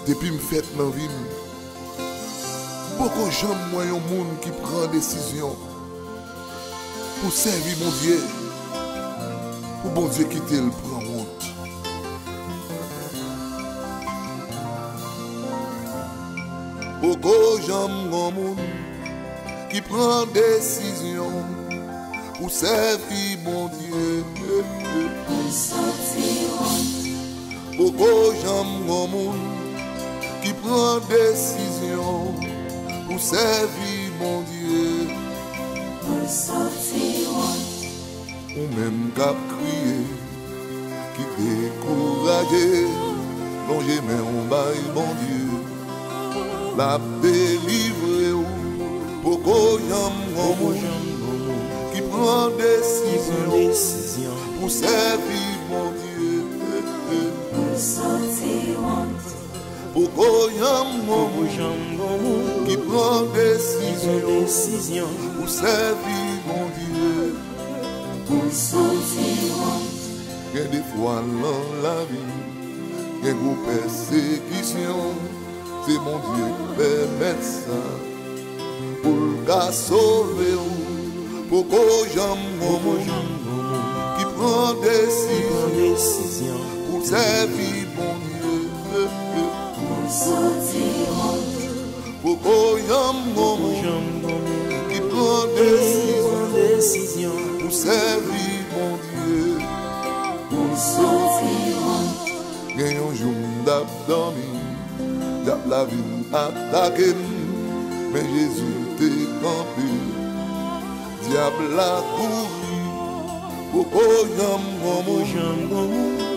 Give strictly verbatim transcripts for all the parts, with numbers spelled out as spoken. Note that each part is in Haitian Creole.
Depi m fèt nan vi m, m poko janm wè yon moun ki pran desizyon pou sèvi Bondye, pou Bondye kite l pran wont. Poko janm gon moun ki pran desizyon pou sèvi Bondye. Poko janm gon moun ki pran desizyon pou sèvi Bondye. Ou menm k ap kriye, ki dekouraje, lonje men w bay Bondye. L ap delivre w. Poko janm gon moun ki pran desizyon pou sèvi Bondye. Poko janm gon moun ki pran desizyon pou sèvi Bondye. Gen de fwa nan lavi, gen gwo pèsekisyon, se Bondye k pèmèt sa pou l ka sove w. Poko janm gon moun ki pran desizyon pou sèvi Bondye. Poko janm gon moun ki pran desizyon pou sèvi Bondye. Gen yon jou m t ap dòmi, dyab la vin atake m, men Jezi te kanpe. Dyab la kouri, poko janm gon moun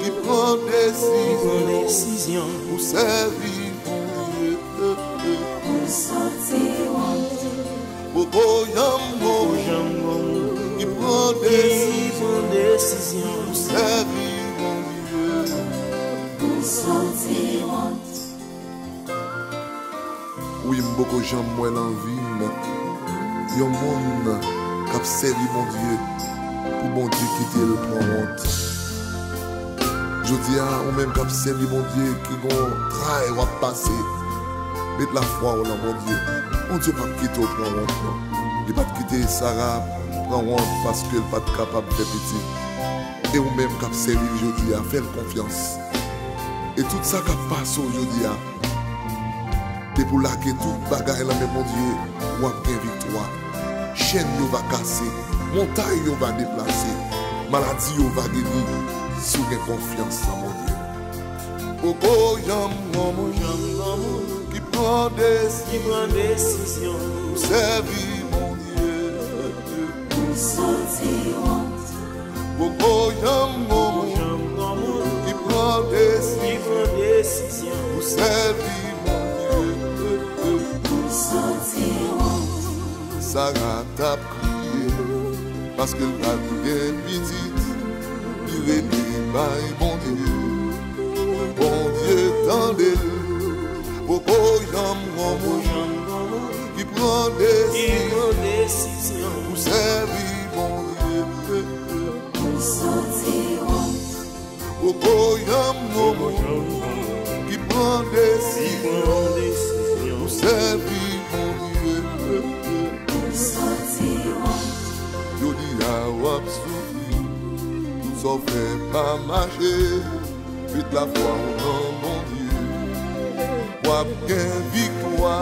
ki pran desizyon pou sèvi Bondye. Poko janm gon moun ki pran desizyon pou sèvi Bondye. Wi, m poko janm wè nan vi m yon moun k ap sèvi Bondye pou Bondye kite l pran wont. Jodi a, ou menm k ap sèvi Bondye, ki gon tray w ap pase, met lafwa w nan Bondye. Bondye p ap kite w pran wont, non. Li pa t kite Sara pran wont paske l pa t kapab fè pitit. E ou menm k ap sèvi l jodi a, fè l konfyans. E tout sa k ap pase w jodi a, depi w lage tout bagay nan men Bondye, w ap gen viktwa. Chèn yo va kase, montay yo va deplase, maladi yo va geri, si w gen konfyans nan Bondye. Poko janm gon moun ki pran desizyon pou sèvi Bondye. Poko janm gon moun ki pran desizyon pou sèvi Bondye. Sara t ap kriye paske l pa t gen pitit, li rele bay Bondye. Bondye tande l. Poko janm gon moun ki pran desizyon pou sèvi Bondye. Poko janm gon moun ki pran desizyon pou sèvi Bondye. Jodi a w ap soufri, tout sa w fè pa mache, met lafwa w nan Bondye. W ap gen viktwa.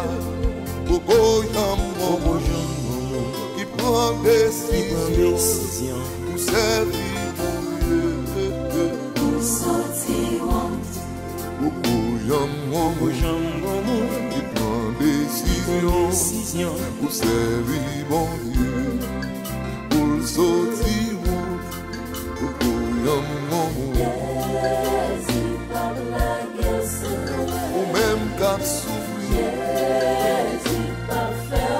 Poko janm gon moun ki pran desizyon pou sèvi Bondye. Poko janm gon moun ki pran desizyon pou sèvi Bondye, pou l soti wout. Poko janm gon moun. Ou menm k ap soufri,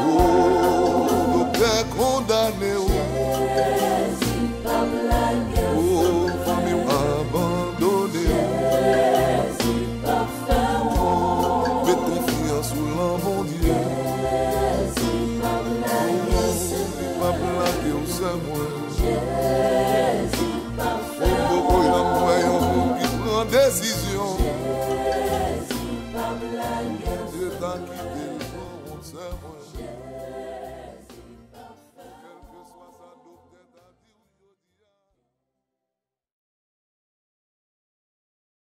o, doktè kondane w, o, fanmi w abandone w. Met konfyans ou nan Bondye. P ap lage w, sè mwen. Ou poko janm wè yon moun ki pran desizyon Kite l pran wont sè mwen.